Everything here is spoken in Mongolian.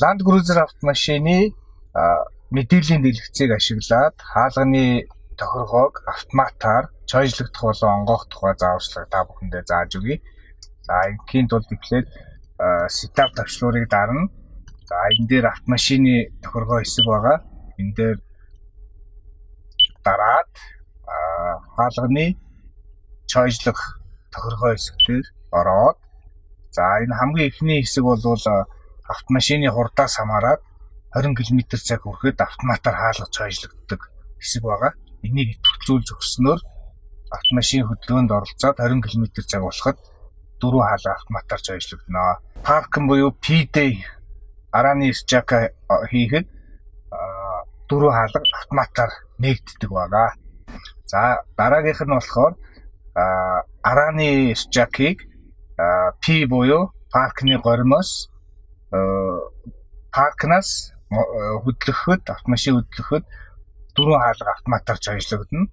Land Cruiser автомашины мэдээллийн дэлгэцийг ашиглаад хаалганы тохиргоог автоматаар чойжлогдох болон онгоох тухай зааварчилгааг та бүхэндээ зааж өгье. За, ингийн тулд эхлээд setup товчлуурыг дарна. За, энэ дээр автомашины тохиргоо хэсэг байгаа. Энэ дээр дараад хаалганы чойжлох тохиргоо хэсэг дээр ороод, за, энэ хамгийн эхний хэсэг бол автомашины хурдаас хамаарат 20 км цаг хүрэхэд автоматар хаалга чойжлогддог хэсэг байгаа. Энийг идэвхжүүлж өгснөөр автомашин хөдөлгөөнд оролцоод 20 км цаг болоход дөрвөн хаалга автоматар чойжлогдоно. Паркинг буюу P-Day арааны рычаг хийхэд дөрвөн хаалга автоматар нээгддэг байгаа. За, дараагийнх нь болохоор арааны рычагийг P буюу паркны горимоос, паркнаас хөдлөхөд, автомашин хөдлөхөд дөрвөн хаалга автоматар чойжлогдоно.